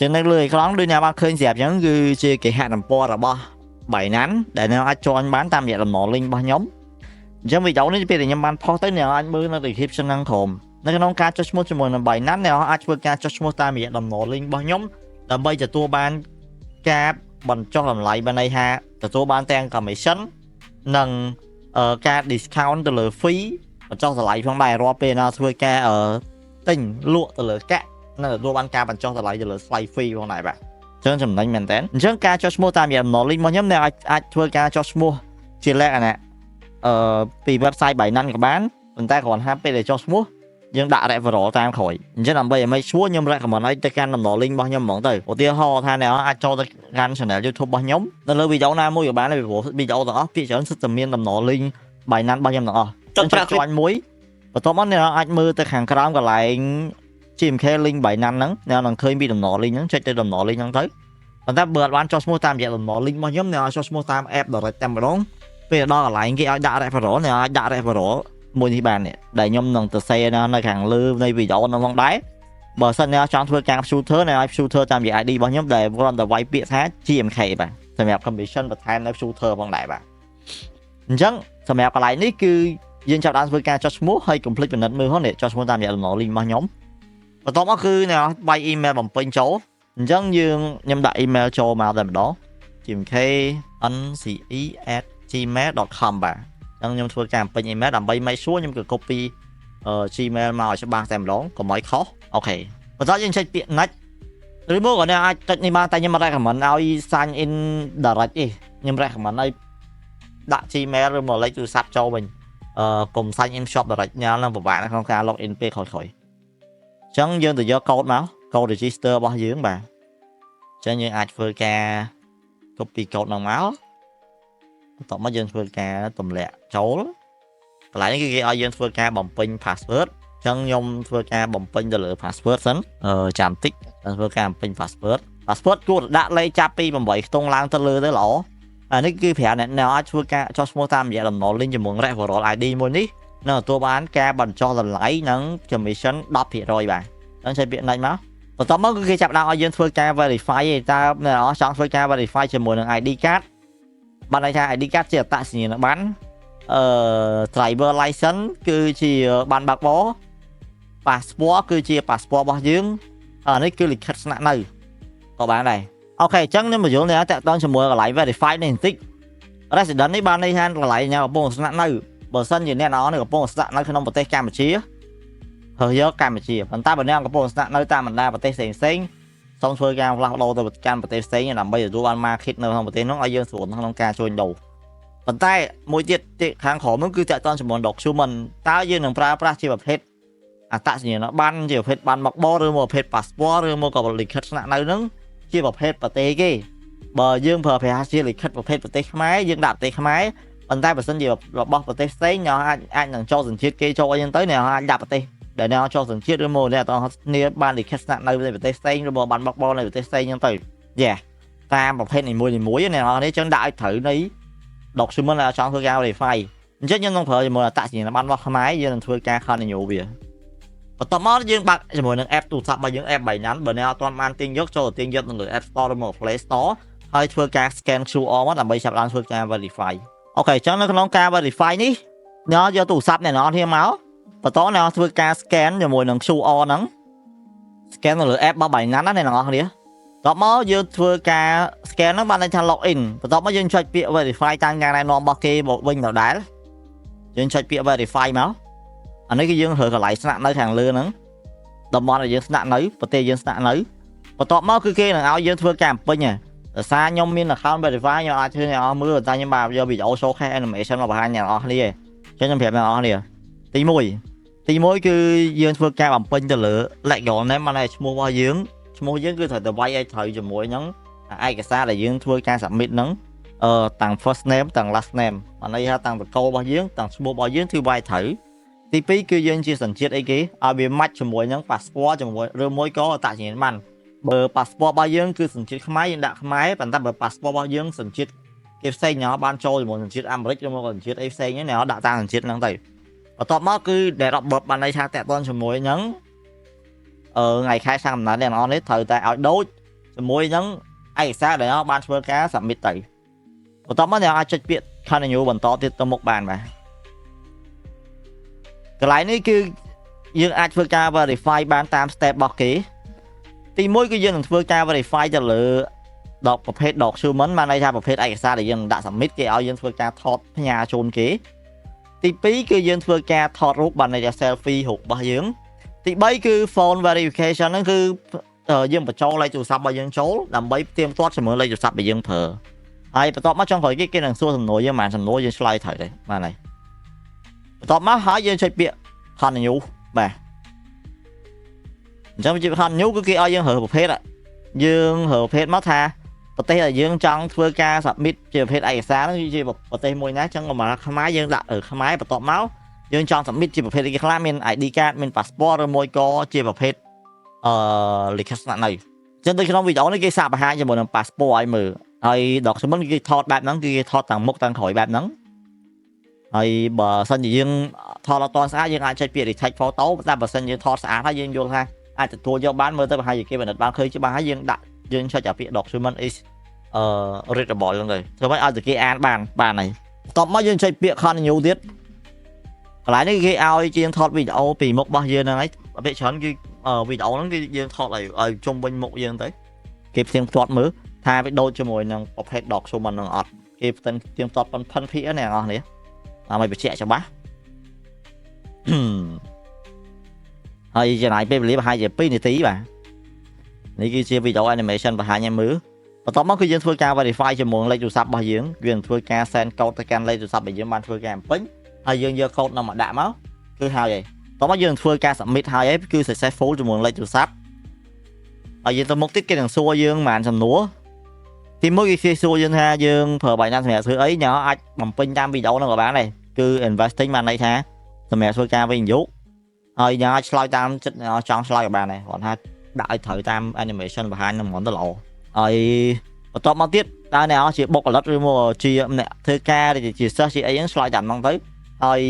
ចឹងនៅលើអេក្រង់ដូចអ្នកបានឃើញស្រាប់ចឹងគឺជាគេហទំព័ររបស់ Binance ដែលអ្នកអាច join បានតាមរយៈតំណ link របស់ខ្ញុំអញ្ចឹងវីដេអូនេះពេលដែលខ្ញុំបានផុសទៅអ្នកអាចមើលនៅ description ខាងក្រោមនៅក្នុងការចុះឈ្មោះជាមួយនឹង Binance អ្នកអាចធ្វើការចុះឈ្មោះតាមរយៈតំណ link របស់ខ្ញុំដើម្បីទទួលបានការបញ្ចុះតម្លៃបានន័យថាទទួលបានទាំង commission និងការ discount ទៅលើ fee បញ្ចុះតម្លៃផងដែររាល់ពេលណាធ្វើការទិញលក់ទៅលើកាក់និងទទួលបានការបញ្ចុះតម្លៃទៅលើ slice fee ផងដែរបាទអញ្ចឹងចំណេញមែនតើអញ្ចឹងការចុះឈ្មោះតាមរយៈតំណ link របស់ខ្ញុំអ្នកអាចធ្វើការចុះឈ្មោះជាលក្ខណៈពី website Binance ក៏បានប៉ុន្តែគ្រាន់ថាពេលដែលចុះឈ្មោះយើងដាក់ referral តាមក្រោយអញ្ចឹងដើម្បីឲ្យ make sure ខ្ញុំ recommend ឲ្យទៅកាន់តំណ link របស់ខ្ញុំហ្មងទៅឧទាហរណ៍ថាអ្នកអាចចូលទៅកាន់ channel YouTube របស់ខ្ញុំនៅលើវីដេអូណាមួយក៏បានដែរពីព្រោះវីដេអូទាំងអស់ភាគច្រើនសុទ្ធតែមានតំណ link Binance របស់ខ្ញុំទាំងអស់ ចុចប្រាក់ ជាន់មួយបន្ទាប់មកអ្នកអាចមើលទៅខាងក្រោមកន្លែង GMK link Binance ហ្នឹងអ្នកនឹងឃើញពីតំណ link ហ្នឹងចុចទៅតំណ link ហ្នឹងទៅប៉ុន្តែបើអត់បានចុះឈ្មោះតាមរយៈតំណ link របស់ខ្ញុំអ្នកអាចចុះឈ្មោះតាម app direct តែម្ដងពេលដល់កន្លែងគេឲ្យដាក់ referral អ្នកអាចដាក់ referral មួយនេះបាននេះដែលខ្ញុំនឹងទៅសេនៅខាងលើនៃវីដេអូហ្នឹងផងដែរបើសិនអ្នកចង់ធ្វើការ shooter អ្នកអាច shooter តាមរយៈ ID របស់ខ្ញុំដែលគ្រាន់តែវាយពាក្យថា GMK បាទសម្រាប់ commission បន្ថែមនៅ shooter ផងដែរបាទអញ្ចឹងសម្រាប់កន្លែងនេះគឺយើងចាប់ដើមធ្វើការចុះឈ្មោះហើយ complete ពិនិត្យមើលហ្នឹងនេះចុះឈ្មោះតាមរយៈតំណ link របស់ខ្ញុំបន្ទាប់មកគឺអ្នកវាយ email បំពេញចូលអញ្ចឹងយើងខ្ញុំដាក់ email ចូលមកតែម្ដង gmknce@gmail.com បាទអញ្ចឹងខ្ញុំធ្វើការបំពេញ email ដើម្បី make sure ខ្ញុំគឺ copy Gmail មកឲ្យច្បាស់តែម្ដងកុំឲ្យខុស OK បន្ទាប់យើងចុចពាក្យ next ឬមកក៏អ្នកអាចចុចនេះបានតែខ្ញុំមិន recommend ឲ្យ sign in direct ទេខ្ញុំ recommend ឲ្យដាក់ Gmail ឬមកលេខទូរស័ព្ទចូលវិញកុំ sign in shop direct ញ៉ាំនឹងពិបាកនៅក្នុងការ log in ពេលក្រោយៗអញ្ចឹងយើងទៅយកកូដមកកូដ register របស់យើងបាទអញ្ចឹងយើងអាចធ្វើការ copy កូដហ្នឹងមកបន្ទាប់មកយើងធ្វើការទម្លាក់ចូលកន្លែងនេះគឺគេឲ្យយើងធ្វើការបំពេញ password អញ្ចឹងខ្ញុំធ្វើការបំពេញទៅលើ password សិនចាំតិចធ្វើការបំពេញ password password គួរតែដាក់លេខចាប់ពី8ខ្ទង់ឡើងទៅលើទៅល្អអានេះគឺប្រាប់អ្នកអ្នកអាចធ្វើការចុះឈ្មោះតាមរយៈតំណ link ជាមួយ referral ID មួយនេះនឹងទទួលបានការបញ្ចុះតម្លៃនិង commission 10%បាទអញ្ចឹងចុចពាក្យ next មកបន្ទាប់មកគឺគេចាប់ដើមឲ្យយើងធ្វើការ verify ឯតើអ្នកនរចង់ធ្វើការ verify ជាមួយនឹង ID card បានន័យថា ID card ជាអត្តសញ្ញាណប័ណ្ណdriver license គឺជាប័ណ្ណបើកបរ passport គឺជា passport របស់យើងអានេះគឺលិខិតស្នាក់នៅក៏បានដែរ OK អញ្ចឹងខ្ញុំបញ្យល់នេះតាក់ទងជាមួយកន្លែង verify នេះបន្តិច resident នេះបានន័យថាកន្លែងអ្នកកំពុងស្នាក់នៅបើសិនជាអ្នកនរនេះកំពុងស្នាក់នៅក្នុងប្រទេសកម្ពុជារើសយកកម្ពុជាប៉ុន្តែបើអ្នកកំពុងស្នាក់នៅតាមបណ្ដាប្រទេសផ្សេងផ្សេងសូមធ្វើការផ្លាស់ប្ដូរទៅកាន់ប្រទេសផ្សេងដើម្បីទទួលបាន market នៅក្នុងប្រទេសនោះឲ្យយើងស្រួលក្នុងការជួញដូរប៉ុន្តែមួយទៀតខាងក្រោមនោះគឺតាក់ទងជាមួយ document តើយើងនឹងប្រើប្រាស់ជាប្រភេទអត្តសញ្ញាណប័ណ្ណជាប្រភេទប័ណ្ណបើកបរឬមកប្រភេទ passport ឬមកក៏លិខិតស្នាក់នៅនឹងជាប្រភេទប្រទេសគេបើយើងប្រើប្រាស់ជាលិខិតប្រភេទប្រទេសខ្មែរយើងដាក់ប្រទេសខ្មែរប៉ុន្តែបើសិនជារបស់ប្រទេសផ្សេងអ្នកអាចនឹងចូលសញ្ជាតិគេចូលអីចឹងទៅអ្នកអាចដាក់ប្រទេសដែលអ្នកចូលសញ្ជាតិឬមកអ្នកទាំងគ្នាបានលិខិតស្នាក់នៅในប្រទេសផ្សេងឬមកបានបើកបរនៅប្រទេសផ្សេងចឹងទៅយេតាមប្រភេទនីមួយៗអ្នកនរនេះចឹងដាក់ឲ្យត្រូវនៃ document ដែលចង់ធ្វើការ verify អញ្ចឹងយើងនឹងប្រើជាមួយអត្តសញ្ញាណប័ណ្ណរបស់ខ្មែរយើងនឹងធ្វើការ continue វាបន្ទាប់មកយើងបើកជាមួយនឹង app ទូរស័ព្ទរបស់យើង app Binance បើអ្នកអត់ទាន់បានទាញយកចូលទាញយកនៅលើ App Store ឬមក Play Store ហើយធ្វើការ scan QR មកដើម្បីចាប់ដើមធ្វើការ verify OK អញ្ចឹងនៅក្នុងការ verify នេះអ្នកយកទូរស័ព្ទអ្នកនរគ្នាមកបន្តអ្នកធ្វើការ scan ជាមួយនឹង QR ហ្នឹង scan នៅលើ app របស់ Binance ណាអ្នកនរគ្នាបន្ទាប់មកយើងធ្វើការ scan ហ្នឹងបានន័យថា log in បន្ទាប់មកយើងចុចពាក្យ verify តាមការណែនាំរបស់គេមកវិញដដែលយើងចុចពាក្យ verify មកអានេះគឺយើងរើកន្លែងស្នាក់នៅខាងលើហ្នឹងតំបន់ដែលយើងស្នាក់នៅប្រទេសយើងស្នាក់នៅបន្ទាប់មកគឺគេនឹងឲ្យយើងធ្វើការបំពេញដោយសារខ្ញុំមាន account verify ខ្ញុំអាចធ្វើអ្នកអស់មើលតែខ្ញុំបាទយកវីដេអូ showcase animation មកបង្ហាញអ្នកនរគ្នាអញ្ចឹងខ្ញុំប្រាប់អ្នកនរគ្នាទី1គឺយើងធ្វើការបំពេញទៅលើ legal name បានតែឈ្មោះរបស់យើងឈ្មោះយើងគឺត្រូវទៅវាយឲ្យត្រូវជាមួយនឹងឯកសារដែលយើងធ្វើការ submit ហ្នឹងទាំង first name ទាំង last name បានន័យថាទាំងត្រកូលរបស់យើងទាំងឈ្មោះរបស់យើងគឺវាយត្រូវទី2គឺយើងជាសញ្ជាតិអីគេឲ្យវាម៉ាច់ជាមួយនឹង passport ជាមួយឬមួយក៏អត្តសញ្ញាណប័ណ្ណបើ passport របស់យើងគឺសញ្ជាតិខ្មែរយើងដាក់ខ្មែរប៉ុន្តែបើ passport របស់យើងសញ្ជាតិគេផ្សេងញ៉បានចូលជាមួយសញ្ជាតិអាមេរិកឬមកសញ្ជាតិអីផ្សេងហ្នឹងដាក់តាមសញ្ជាតិហ្នឹងទៅបន្ទាប់មកគឺ date of birth បានន័យថាតាក់ទងជាមួយនឹងថ្ងៃខែឆ្នាំកំណើតអ្នកនរនេះត្រូវតែឲ្យដូច ជាមួយនឹងឯកសារដែលបានធ្វើការ submit ទៅបន្ទាប់មកអ្នកអាចចុចពាក្យ continue បន្តទៀតទៅមុខបានបាទកន្លែងនេះគឺយើងអាចធ្វើការ verify បានតាម step របស់គេទី1គឺយើងនឹងធ្វើការ verify ទៅលើដកប្រភេទ document បានន័យថាប្រភេទឯកសារដែលយើងដាក់ submit គេឲ្យយើងធ្វើការថតផ្ញើជូនគេទី2គឺយើងធ្វើការថតរូបបានន័យថា selfie រូបរបស់យើងទី3គឺ phone verification ហ្នឹងគឺយើងបញ្ចូលលេខទូរស័ព្ទរបស់យើងចូលដើម្បីផ្ទៀងផ្ទាត់ជាមួយលេខទូរស័ព្ទដែលយើងប្រើហើយបន្ទាប់មកចុងក្រោយគេគេនឹងសួរសំណួរយើងប៉ុន្មានសំណួរយើងឆ្លើយត្រូវទេបាទហើយបន្ទាប់មកហើយយើងចុចពាក្យ continue បាទអញ្ចឹងជា continue គឺគេឲ្យយើងរើប្រភេទយើងរើប្រភេទមកថាប្រទេសដែលយើងចង់ធ្វើការ submit ជាប្រភេទឯកសារហ្នឹងគឺជាប្រទេសមួយណាអញ្ចឹងមកខ្មែរយើងដាក់ខ្មែរបន្ទាប់មកយើងចង់ submit ជាប្រភេទអីគេខ្លះមាន ID card មាន passport ឬមួយក៏ជាប្រភេទលិខិតស្នាក់នៅអញ្ចឹងដូចក្នុងវីដេអូនេះគេសាកបង្ហាញជាមួយនឹង passport ឲ្យមើលហើយ document គេថតបែបហ្នឹងគឺគេថតទាំងមុខទាំងក្រោយបែបហ្នឹងហើយបើសិនជាយើងថតអត់ទាន់ស្អាតយើងអាចចុចពាក្យ retake photo តែបើសិនយើងថតស្អាតហើយយើងយល់ថាអាចទទួលយកបានមើលទៅប្រហែលជាគេពិនិត្យបានឃើញច្បាស់ហើយយើងដាក់យើងចុចអាពាក្យ document is readable ហ្នឹងទៅធ្វើម៉េចឲ្យតែគេអានបានបានហើយបន្ទាប់មកយើងចុចពាក្យ continue ទៀតកន្លែងនេះគេឲ្យជាងថតវីដេអូពីមុខរបស់យើងហ្នឹងហើយពាក្យច្រើនគឺវីដេអូហ្នឹងគឺយើងថតឲ្យជុំវិញមុខយើងទៅគេផ្ទៀងផ្ទាត់មើលថាវាដូចជាមួយនឹងប្រភេទ document ហ្នឹងអត់គេផ្ទៀងផ្ទៀងផ្ទាត់ប៉ុនផិនភាគណាអ្នកនរនេះដើម្បីបញ្ជាក់ច្បាស់ ហើយចំណាយពេលវេលាប្រហែលជា2នាទីបាទនេះគឺជាវីដេអូ animation បង្ហាញឲ្យមើលបន្ទាប់មកគឺយើងធ្វើការ verify ជាមួយលេខទូរស័ព្ទរបស់យើងវានឹងធ្វើការ send code ទៅកាន់លេខទូរស័ព្ទដែលយើងបានធ្វើការបំពេញហើយយើងយក code នោះមកដាក់មកគឺហើយហើយបន្ទាប់មកយើងធ្វើការ submit ហើយហើយគឺ successful ជាមួយលេខទូរស័ព្ទហើយយើងទៅមុខទៀតគេនឹងសួរយើងប្រហែលសំណួរទីមួយគេសួរយើងថាយើងប្រើ Binance សម្រាប់ធ្វើអីញ៉ាអាចបំពេញតាមវីដេអូហ្នឹងក៏បានដែរគឺ investing បានន័យថាសម្រាប់ធ្វើការវិនិយោគហើយញ៉ាអាចឆ្លើយតាមចិត្តចង់ឆ្លើយក៏បានដែរគ្រាន់ថាដាក់ឲ្យត្រូវតាម animation បង្ហាញនឹងហ្មងទៅល្អហើយបន្ទាប់មកទៀតតើអ្នកជាបុគ្គលិកឬមកជាអ្នកធ្វើការឬជាសិស្សជាអីហ្នឹងឆ្លើយតាមហ្នឹងទៅហើយ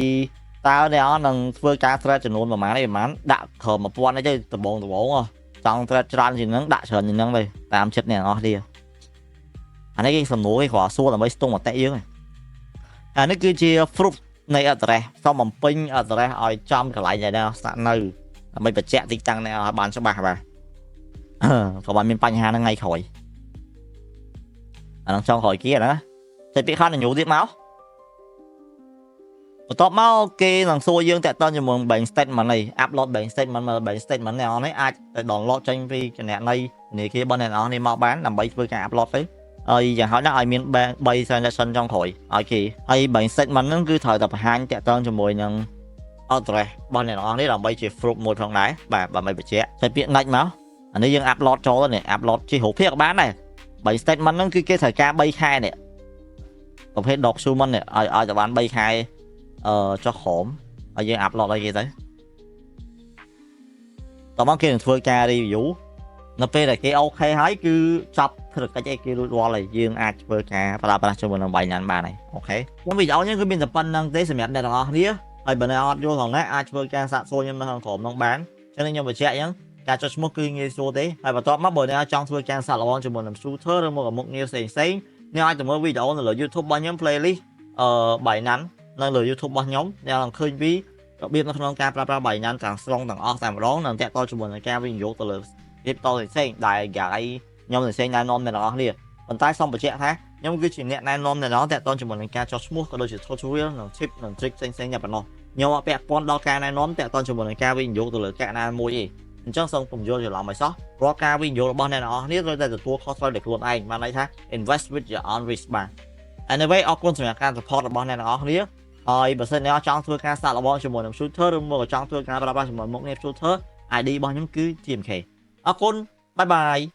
តើអ្នកនឹងធ្វើការ trade ចំនួនប្រហែលអីប្រហែលដាក់ក្រោម1000អីទៅដំបងដំបងចង់ trade ច្រើនជាងហ្នឹងដាក់ច្រើនជាងហ្នឹងទៅតាមចិត្តអ្នកនរគ្នាអានេះគេសំណួរគេគ្រាន់សួរដើម្បីស្ទង់មតិយើងអានេះគឺជា proof នៃ address សូមបំពេញ address ឲ្យចំកន្លែងដែលអ្នកស្នាក់នៅដើម្បីបញ្ជាក់ទីតាំងអ្នកឲ្យបានច្បាស់បាទក៏បានមានបញ្ហាហ្នឹងថ្ងៃក្រោយអាហ្នឹងចង់ក្រោយគេណាតែពាក្យ continue ទៀតមកបន្ទាប់មកគេនឹងសួរយើងតាក់ទងជាមួយ bank statement នេះ upload bank statement មក bank statement អ្នកនរនេះអាចទៅ download ចេញពីគណនីធនាគាររបស់អ្នកនរនេះមកបានដើម្បីធ្វើការ upload ទៅហើយយ៉ាងហោចណាស់ឲ្យមាន3 transaction ចុងក្រោយឲ្យគេហើយ bank statement ហ្នឹងគឺត្រូវតែបង្ហាញតាក់ទងជាមួយនឹង address របស់អ្នកនរនេះដើម្បីជា proof មួយផងដែរបាទដើម្បីបញ្ជាក់តែពាក្យ next មកអានេះយើង upload ចូលនេះ upload ជារូបភាពក៏បានដែរ bank statement ហ្នឹងគឺគេត្រូវការ3ខែនេះប្រភេទ document នេះឲ្យតែបាន3ខែចុះក្រោមហើយយើង upload ឲ្យគេទៅតោះមកគេនឹងធ្វើការ review នៅពេលដែលគេ OK ហើយគឺចប់ធុរកិច្ចអីគេរួចរាល់ហើយយើងអាចធ្វើការប្រើប្រាស់ជាមួយនឹង Binance បានហើយ OK ខ្ញុំវីដេអូនេះគឺមានតែប៉ុណ្្នឹងទេសម្រាប់អ្នកទាំងអស់គ្នាហើយបើអ្នកអត់យល់ផងណាអាចធ្វើការសាកសួរខ្ញុំនៅខាងក្រោមនោះបានអញ្ចឹងខ្ញុំបញ្ជាក់អញ្ចឹងការចុះឈ្មោះគឺងាយស្រួលទេហើយបន្ទាប់មកបើអ្នកចង់ធ្វើការសាកល្បងជាមួយនឹង shooter ឬមកមុខងារផ្សេងផ្សេងអ្នកអាចទៅមើលវីដេអូនៅលើ YouTube របស់ខ្ញុំ playlist Binance នៅលើ YouTube របស់ខ្ញុំអ្នកនឹងឃើញពីរបៀបនៅក្នុងការប្រើប្រាស់ Binance ទាំងស្រុងទាំងអស់តែម្ដងនិងតាក់ទងជាមួយនឹងការវិនិយោគទៅលើ crypto ផ្សេងៗដែល guide ខ្ញុំផ្សេងៗណែនាំអ្នកទាំងអស់គ្នាប៉ុន្តែសូមបញ្ជាក់ថាខ្ញុំគឺជាអ្នកណែនាំអ្នកទាំងតាក់ទងជាមួយនឹងការចុះឈ្មោះក៏ដូចជា tutorial និង tip និង trick ផ្សេងៗតែប៉ុណ្ណោះខ្ញុំអត់ពាក់ព័ន្ធដល់ការណែនាំតាក់ទងជាមួយនឹងការវិនិយោគទៅលើកាក់ណាមួយទេអញ្ចឹងសូមកុំយល់ច្រឡំឲ្យសោះរាល់ការវិនិយោគរបស់អ្នកទាំងអស់គ្នាត្រូវតែទទួលខុសត្រូវដោយខ្លួនឯងបានន័យថា invest with your own risk បាទ Anyway អរគុណសម្រាប់ការ support របស់អ្នកទាំងអស់គ្នាហើយបើសិនអ្នកចង់ធ្វើការសាកល្បងជាមួយនឹង shooter ឬមកក៏ចង់ធ្វើការប្រើប្រាស់ជាមួយមុខងារ shooter ID របស់ខ្ញុំគឺ TMK អរគុណ bye bye.